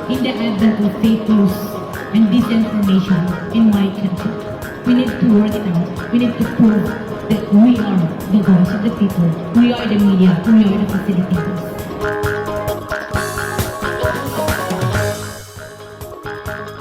In the advent of fake news and disinformation in my country, we need to work it out. We need to prove that we are the voice of the people. We are the media. We are the facilitators.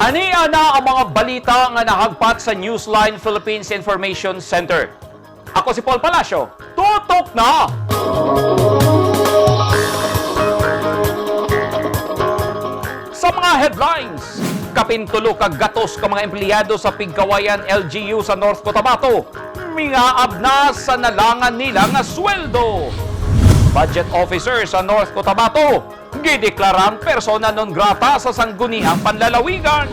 Ani ana ang mga balita nga nahagpat sa Newsline Philippines Information Center. Ako si Paul Palacio. Tutok na! Sa mga headlines, kapintulo kag gatos ka mga empleyado sa Pigkawayan LGU sa North Cotabato, mingaab na sa nalangan nila nga sweldo. Budget officer sa North Cotabato, gideklarang persona non grata sa sangguniang panlalawigan.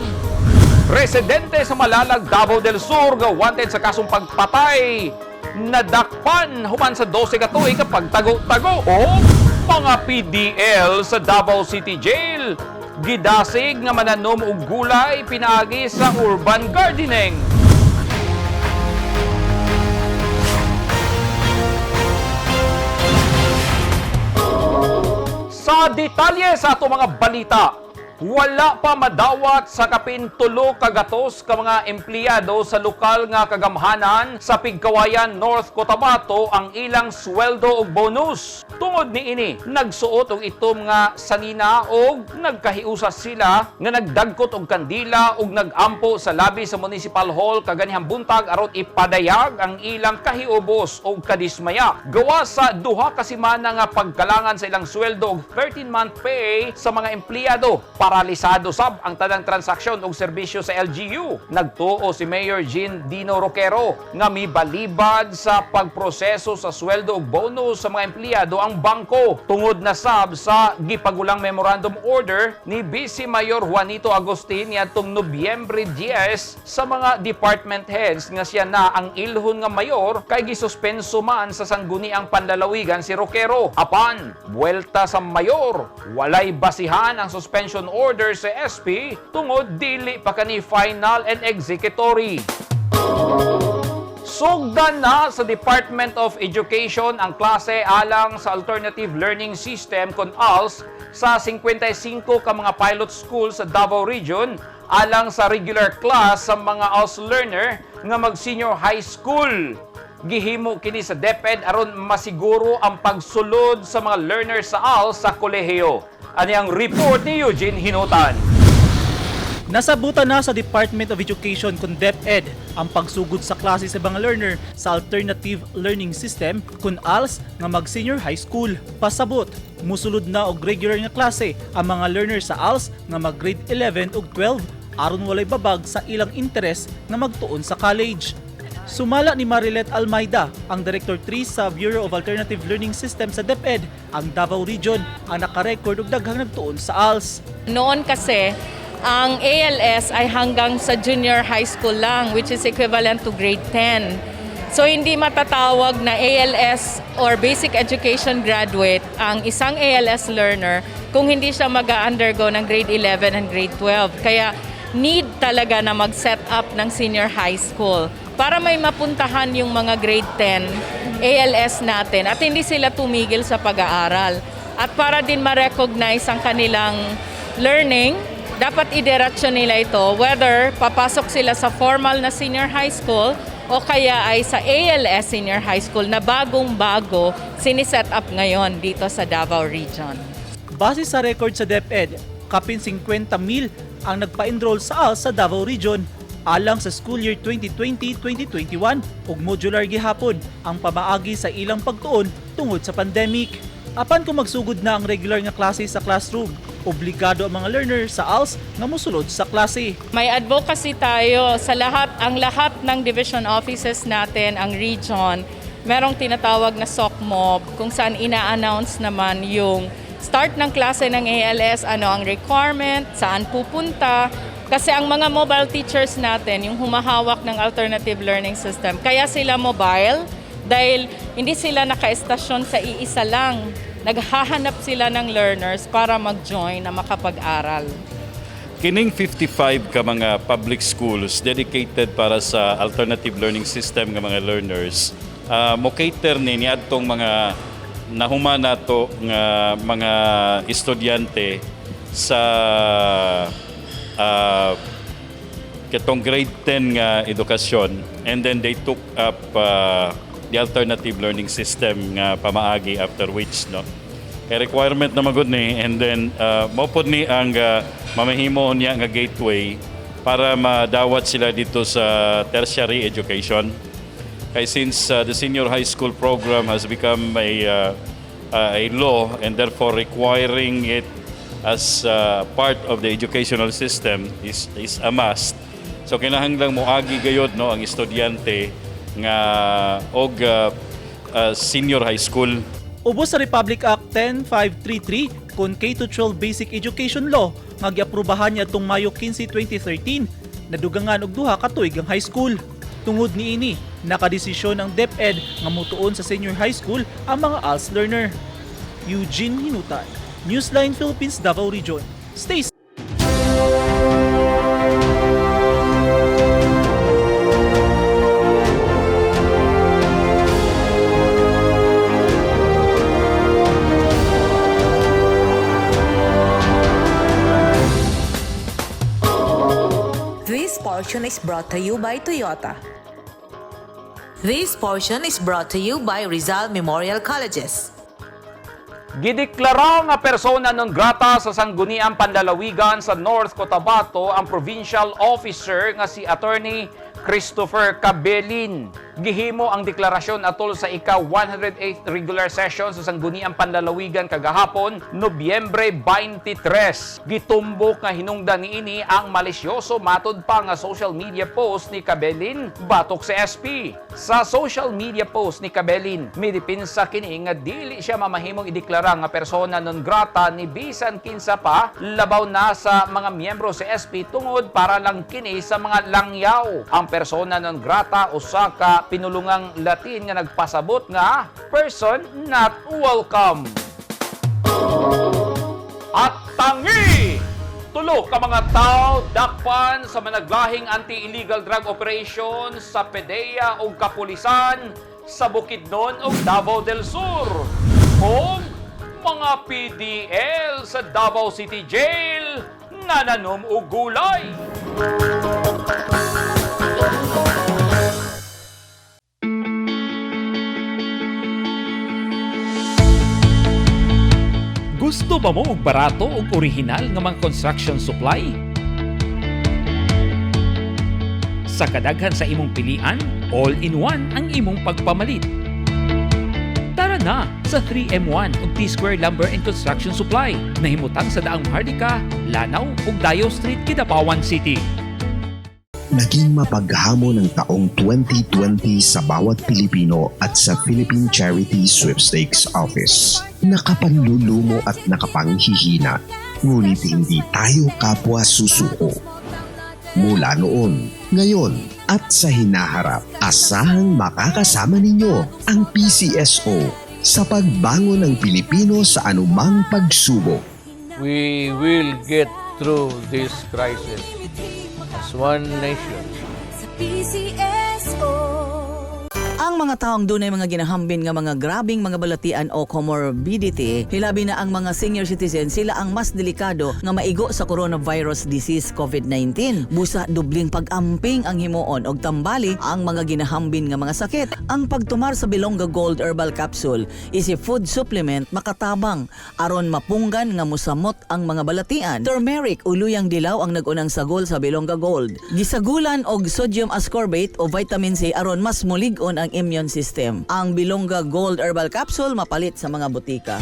Residente sa Malalag, Davao del Sur, nga wanted sa kasong pagpatay, nadakpan human sa 12 ka tuig nga pagtago-tago o mga PDL sa Davao City Jail. Gidasig nga mananom og gulay pinaagi sa urban gardening. Sa detalye sa ato mga balita, wala pa madawat sa kapin 3 ka gatos ka mga empleyado sa lokal nga kagamhanan sa Pigkawayan, North Cotabato ang ilang sweldo ug bonus. Tungod niini, nagsuot og itom nga sanina og nagkahiusa sila nga nagdagkot og kandila ug nagampo sa labi sa Municipal Hall kaganihang buntag aron ipadayag ang ilang kahiubos og kadismaya. Gawa sa 2 ka semana nga pagkalangan sa ilang sweldo og 13-month pay sa mga empleyado. Paralisado sab ang tanang transaksyon og serbisyo sa LGU. Nagtuo si Mayor Jean Dino Roquero nga mibalibad sa pagproseso sa sweldo og bonus sa mga empleyado ang bangko tungod na sab sa gipagulang memorandum order ni Vice Mayor Juanito Agustin niadtong Nobyembre 10 sa mga department heads nga siya na ang ilhon nga mayor kay gisuspenso man sa sangguniang panlalawigan si Roquero. Apan, buwelta sa mayor, walay basihan ang suspension order sa SP tungod dili pa kani final and executory. Sugdan na sa Department of Education ang klase alang sa Alternative Learning System kon ALS sa 55 ka mga pilot school sa Davao Region alang sa regular class sa mga ALS learner nga mag-senior high school. Gihimo kini sa DepEd aron masiguro ang pagsulod sa mga learner sa ALS sa kolehiyo. Ani ang report ni Eugene Hinutan. Nasabutan na sa Department of Education kun DepEd ang pagsugod sa klase sa mga learner sa Alternative Learning System kun ALS nga mag senior high school. Pasabot, musulod na og regular nga klase ang mga learner sa ALS nga mag grade 11 ug 12 aron walay babag sa ilang interes nga magtuon sa college. Sumala ni Marilet Almaida, ang Director 3 sa Bureau of Alternative Learning System sa DepEd, ang Davao Region ang nakarecord og daghang nagtuon sa ALS. Noon kasi, ang ALS ay hanggang sa junior high school lang, which is equivalent to grade 10. So hindi matatawag na ALS or basic education graduate ang isang ALS learner kung hindi siya mag-undergo ng grade 11 and grade 12. Kaya need talaga na mag-set up ng senior high school para may mapuntahan yung mga grade 10 ALS natin at hindi sila tumigil sa pag-aaral. At para din ma-recognize ang kanilang learning, dapat idiretso nila ito whether papasok sila sa formal na senior high school o kaya ay sa ALS Senior High School na bagong-bago siniset up ngayon dito sa Davao Region. Base sa record sa DepEd, kapin 50,000 ang nagpa-enroll sa ALS sa Davao Region alang sa school year 2020-2021 ug modular gihapon ang pamaagi sa ilang pagtuon tungod sa pandemic. Apan kung magsugod na ang regular nga klase sa classroom, obligado ang mga learner sa ALS nga mosulod sa klase. May advocacy tayo sa lahat, ang lahat ng division offices natin, ang region, merong tinatawag na SOCMOB kung saan ina-announce naman yung start ng klase ng ALS, ano ang requirement, saan pupunta. Kasi ang mga mobile teachers natin, yung humahawak ng alternative learning system, kaya sila mobile dahil hindi sila naka-estasyon sa iisa lang. Naghahanap sila ng learners para mag-join na makapag-aral. Kining 55 ka mga public schools dedicated para sa alternative learning system nga mga learners, mo cater ni niadtong mga nahuman nato nga mga estudyante sa katong grade 10 nga edukasyon and then they took up the alternative learning system nga pamaagi after which, no, kay requirement na magud ni and then mao pod ni ang mamahimo niya nga gateway para madawat sila dito sa tertiary education kay since the senior high school program has become a law and therefore requiring it as part of the educational system is a must. So kinahanglang moagi gayod, no, ang estudyante nga og senior high school. Ubos sa Republic Act 10533 kon K-12 Basic Education Law nga giaprubahan niadtong Mayo 15, 2013, nadugangan og 2 ka tuig ang high school. Tungod niini, nakadesisyon ang DepEd nga mutuon sa senior high school ang mga ALS learner. Eugene Hinutan, Newsline Philippines Davao Region. Stay This portion is brought to you by Toyota. This portion is brought to you by Rizal Memorial Colleges. Gideklara nga persona non grata sa Sangguniang Panlalawigan sa North Cotabato ang provincial officer nga si Attorney Christopher Cabelin. Gihimo ang deklarasyon atol sa ika-108th regular session sa Sangguniang Panlalawigan kagahapon, Nobyembre 23. Gitumbok nga hinungdan niini ang malisyoso matud pa nga social media post ni Cabelin batok sa SP. Sa social media post ni Cabelin, midipinsa kini nga dili siya mamahimong ideklara nga persona non grata ni bisan kinsa pa, labaw na sa mga miyembro sa SP, tungod para lang kini sa mga langyaw. Ang persona non grata usa ka pinulungang Latin nga nagpasabot nga person not welcome. At tangi! Tulo ka mga tao dakpan sa managlahing anti-illegal drug operation sa PDEA ug kapulisan sa Bukidnon ug Davao del Sur. Ug mga PDL sa Davao City Jail nananom og gulay. Gusto ba mo og barato ug orihinal nga mga construction supply? Sa kadaghan sa imong pilian, all-in-one ang imong pagpamalit. Tara na sa 3M1 ug T-Square Lumber and Construction Supply. Nahimutang sa Daang Maharlika, Lanao ug Dayo Street, Kidapawan City. Naging mapaghamon ang taong 2020 sa bawat Pilipino at sa Philippine Charity Sweepstakes Office. Nakapanlulumo at nakapanghihina, ngunit hindi tayo kapwa susuko. Mula noon, ngayon, at sa hinaharap, asahang makakasama ninyo ang PCSO sa pagbangon ng Pilipino sa anumang pagsubok. We will get through this crisis as one nation. Sa PCSO. Ang mga taong dunay mga ginahambin nga mga grabing mga balatian o comorbidity, hilabi na ang mga senior citizen, sila ang mas delikado nga maigo sa coronavirus disease COVID-19. Busa dubling pag-amping ang himuon og tambali ang mga ginahambin nga mga sakit. Ang pagtumar sa Bilongga Gold Herbal Capsule is a food supplement makatabang aron mapunggan nga musamot ang mga balatian. Turmeric o luyang dilaw ang nag-unang sagol sa Bilongga Gold. Gisagulan og sodium ascorbate o vitamin C aron mas mulig-on ang immune system. Ang Bilongga Gold Herbal Capsule mapalit sa mga botika.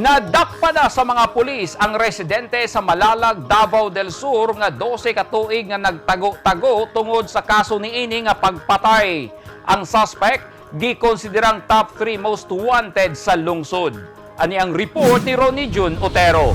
Nadakpa na sa mga pulis ang residente sa Malalag, Davao del Sur nga 12 ka tuig nga nagtago-tago tungod sa kaso niini nga pagpatay. Ang suspect gikonsiderang top 3 most wanted sa lungsod. Ani ang report ni Ronnie Jun Otero.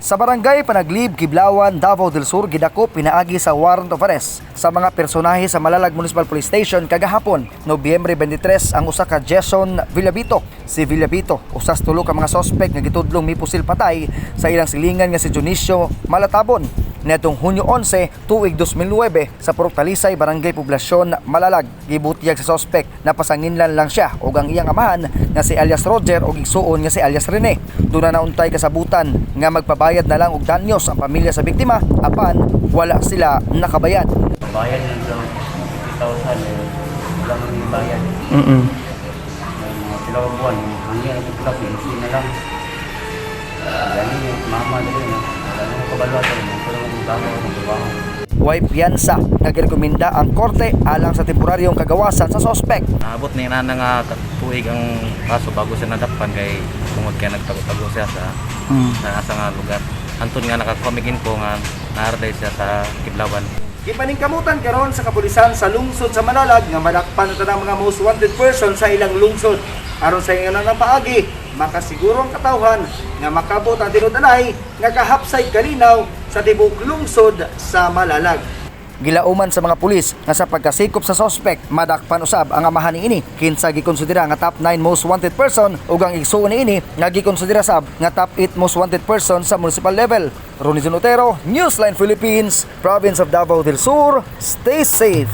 Sa barangay Panaglib, Kiblawan, Davao del Sur, gidakop pinaagi sa warrant of arrest sa mga personahe sa Malalag Municipal Police Station kagahapon, Nobyembre 23, ang usa ka Jason Villabito. Si Villabito, usas tulo ka mga sospek nga gitudlong mipusil patay sa ilang silingan nga si Dionisio Malatabon niadtong Hunyo 11, tuig 2009 sa Purok Talisay, Barangay Poblasyon, Malalag. Gibutyag sa sospek na pasanginlan lang siya og ang iyang amahan nga si alias Roger og igsuon nga si alias Rene. Duna na untay kasabutan nga magpabayad na lang og danyos ang pamilya sa biktima apan wala sila nakabayad. Bayad lang daw, 50,000 eh. Wala nang bayad. May mga pila ka buwan, hanggang ang pila, pinsi na lang. Gani, mama na rin. Wala nang kabalwa tayo. Wala nang bago, magtrabaho. Way piyansa nga girekomenda ang korte alang sa temporaryong kagawasan sa sospek. Naabot na yun na nga tuig ang kaso bago siya nadakpan kay tungod kaya nagtago-tago siya sa sa asa nga lugar. Anton nga nakakomigin ko nga naarday siya sa Kiblawan. Gipaningkamutan karon sa kapulisan sa lungsod sa Malalag nga madakpan ang tanang mga most wanted person sa ilang lungsod. Aron sa ingon ng paagi, makasiguro ang katawhan nga makabot ang tinud-anay nga kahapsay kalinaw sa tibuok lungsod sa Malalag. Gilauman sa mga pulis nga sa pagkasikop sa sospek, madakpan usab ang amahan niini kinsa gikonsidera nga top 9 most wanted person ug ang igsuon niini nga gikonsidera sab nga top 8 most wanted person sa municipal level. Ronnie Otero, Newsline Philippines, Province of Davao del Sur. Stay safe.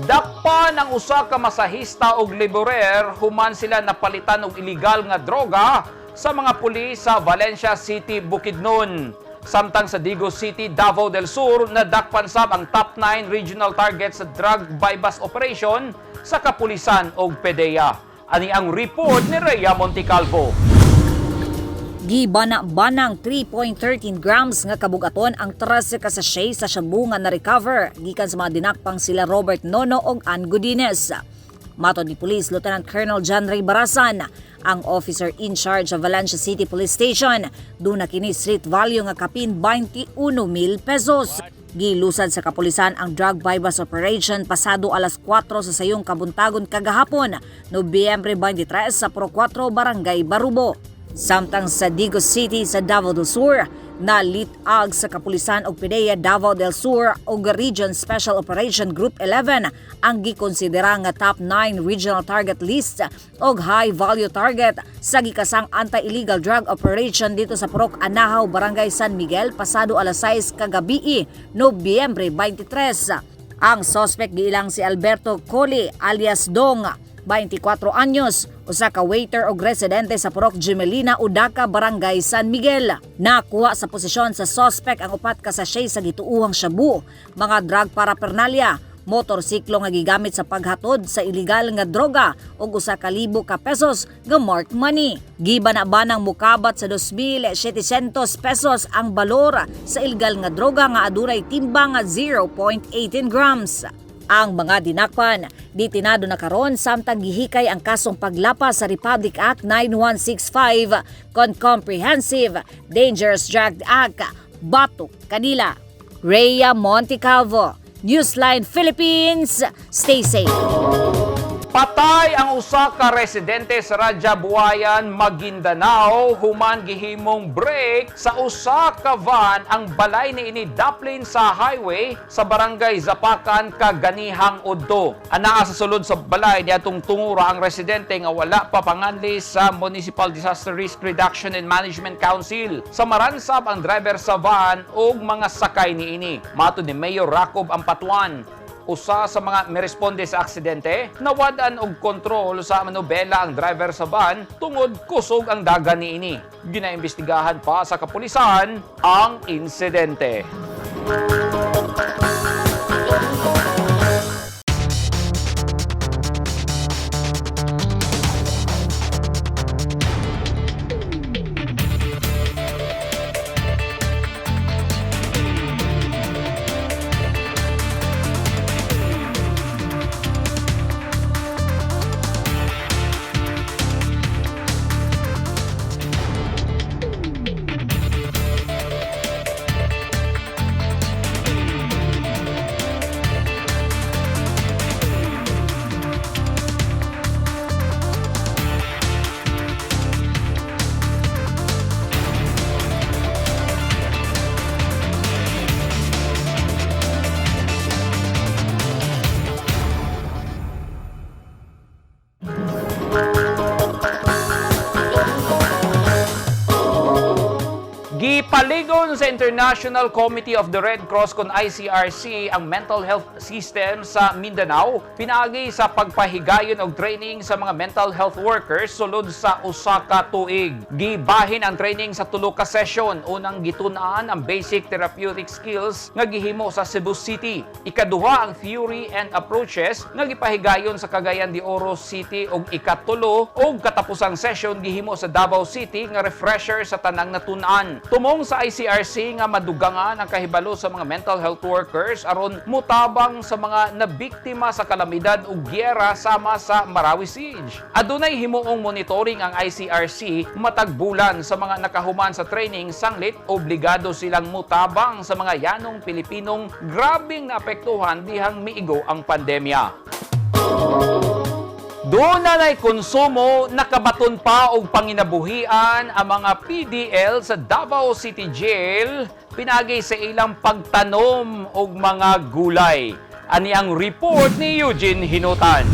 Dakpan ang usa ka masahista og laborer human sila napalitan og illegal nga droga sa mga pulis sa Valencia City, Bukidnon. Samtang sa Digos City, Davao del Sur, nadakpan sab ang top 9 regional targets sa drug buy-bust operation sa kapulisan og PDEA. Ani ang report ni Rhea Montecalvo. Gibana-banang 3.13 grams nga kabugaton ang 13 ka sachet sa shabu nga na-recover gikan sa mga dinakpang sila Robert Nono og Ann Godinez. Matod ni Police Lieutenant Colonel John Ray Barasan, ang officer in charge sa Valencia City Police Station, duna kini street value nga kapin 21 mil pesos. Gilusad sa kapulisan ang drug buy-bust operation pasado alas 4 sa sayong kabuntagon kagahapon, Nobyembre 23 sa Pro 4 Barangay Barubo. Samtang sa Digos City sa Davao del Sur, nalitag sa kapulisan og PDEA Davao del Sur og Region Special Operation Group 11 ang gikonsidera nga top 9 regional target list og high value target sa gikasang anti-illegal drug operation dito sa Purok Anahaw, Barangay San Miguel pasado alas 6 kagabii, Nobyembre 23. Ang sospek giilang si Alberto Coli alias Dong, 24 anyos, usa ka waiter og residente sa Purok Gemelina, Udaca, Barangay San Miguel. Nakuha sa posisyon sa sospek ang upat ka sachet sa gituuhang shabu, mga drug paraphernalia, motorsiklo nga gigamit sa paghatod sa illegal nga droga ug usa ka libo ka pesos nga mark money. Gibana-banang mukabat sa 2,700 pesos ang balor sa illegal nga droga nga adunay timbang nga 0.18 grams. Ang mga dinakpan, ditinado na karon samtang gihikay ang kasong paglapas sa Republic Act 9165 kon Comprehensive Dangerous Drug Act, Batok, Kanila. Rhea Montecalvo, Newsline Philippines. Stay safe. Patay ang usa ka residente sa Radya Buayan, Maguindanao human gihimong break sa usa ka van ang balay niini daplin sa highway sa barangay Zapakan, Kaganihang Udto. Anaa sa sulod sa balay niadtong tungura ang residente nga wala pa panganli sa Municipal Disaster Risk Reduction and Management Council. Sa maransab ang driver sa van ug mga sakay niini. Matod ni Mayor Racob Ampatuan, usa sa mga miresponde sa aksidente, nawad-an og kontrol sa manobela ang driver sa van tungod kusog ang dagan niini. Ginaimbestigahan pa sa kapulisan ang insidente. Gibaton sa International Committee of the Red Cross kon ICRC ang mental health system sa Mindanao pinaagi sa pagpahigayon og training sa mga mental health workers sulod sa usa ka tuig. Gibahin ang training sa tulo ka session. Unang gitun-an ang basic therapeutic skills nga gihimo sa Cebu City. Ikaduha ang theory and approaches nga gipahigayon sa Cagayan de Oro City ug ikatulo ug katapusang session gihimo sa Davao City nga refresher sa tanang natun-an. Tumong sa ICRC nga madugangan ang kahibalo sa mga mental health workers aron mutabang sa mga nabiktima sa kalamidad ug giyera sama sa Marawi Siege. Adunay himuong monitoring ang ICRC matag bulan sa mga nakahuman sa training, sanglit obligado silang mutabang sa mga yanong Pilipinong grabing naapektuhan dihang miigo ang pandemya. Doon na na'y konsumo, nakabaton pa og panginabuhian ang mga PDL sa Davao City Jail pinagi sa ilang pagtanom og mga gulay. Ani ang report ni Eugene Hinutan.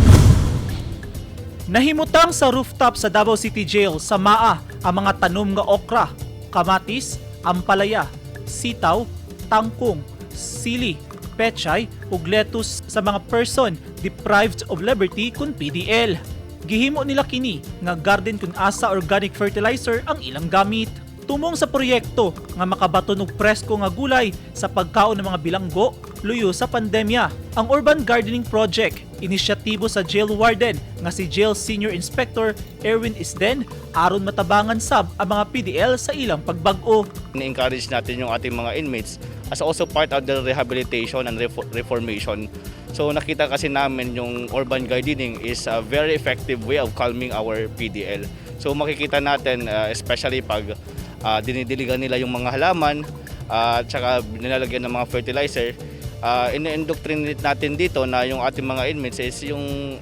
Nahimutang sa rooftop sa Davao City Jail sa Maa ang mga tanom nga okra, kamatis, ampalaya, sitaw, tangkong, sili, pechay ug lettuce sa mga person deprived of liberty kun PDL. Gihimo nila kini nga garden kun asa organic fertilizer ang ilang gamit. Tumong sa proyekto nga makabaton og presko nga gulay sa pagkaon ng mga bilanggo luyo sa pandemya. Ang Urban Gardening Project, inisyatibo sa jail warden nga si Jail Senior Inspector Erwin Isden aron matabangan sab ang mga PDL sa ilang pagbag-o. Ni-encourage natin yung ating mga inmates as also part of the rehabilitation and reformation. So nakita kasi namin yung urban gardening is a very effective way of calming our PDL. So makikita natin especially pag dinidiligan nila yung mga halaman at saka nilalagyan ng mga fertilizer, ini-indoctrinate natin dito na yung ating mga inmates is yung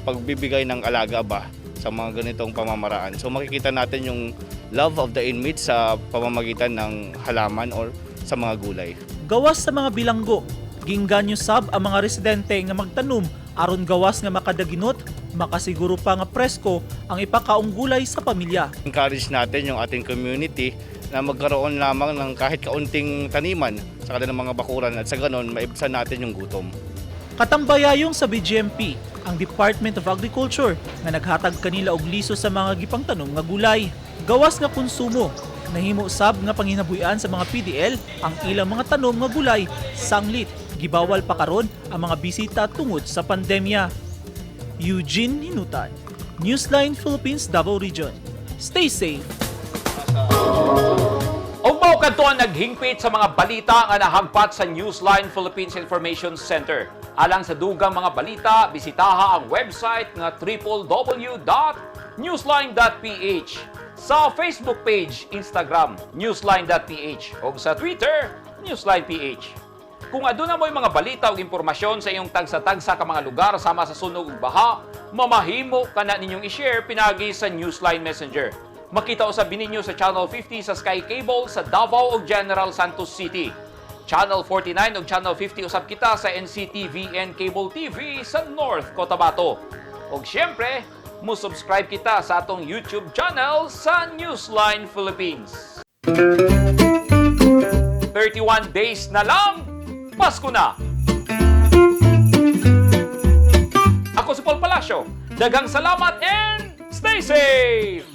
pagbibigay ng alaga ba sa mga ganitong pamamaraan. So makikita natin yung love of the inmates sa pamamagitan ng halaman or sa mga gulay. Gawas sa mga bilanggo, ginganyo sab ang mga residente nga magtanom aron gawas nga makadaginot, makasiguro pa nga presko ang ipakaong gulay sa pamilya. Encourage natin yung ating community na magkaroon lamang ng kahit kaunting taniman sa kanilang mga bakuran at sa ganon maibsan natin yung gutom. Katambayayong sa BGMP, ang Department of Agriculture nga naghatag kanila og liso sa mga gipangtanom nga gulay. Gawas nga konsumo, nahimo sab nga panginabuhian sa mga PDL ang ilang mga tanom nga gulay, sanglit gibawal pa karon ang mga bisita tungod sa pandemya. Eugene Hinutan, Newsline Philippines, Davao Region. Stay safe. Ug mao kadto ang naghingpit sa mga balita nga nahagpat sa Newsline Philippines Information Center. Alang sa dugang mga balita, bisitaha ang website nga www.newsline.ph, sa Facebook page, Instagram, newsline.ph o sa Twitter, newsline.ph. Kung aduna mo'y mga balita o impormasyon sa iyong tagsa-tagsa ka mga lugar sama sa sunog ug baha, mamahimo kana ninyong i-share pinagi sa Newsline Messenger. Makita usab ninyo sa Channel 50 sa Sky Cable sa Davao ug General Santos City. Channel 49 ug Channel 50 usab kita sa NCTVN Cable TV sa North Cotabato. Ug syempre, mo-subscribe kita sa atong YouTube channel sa Newsline Philippines. 31 days na lang, Pasko na! Ako si Paul Palacio. Daghang salamat and stay safe!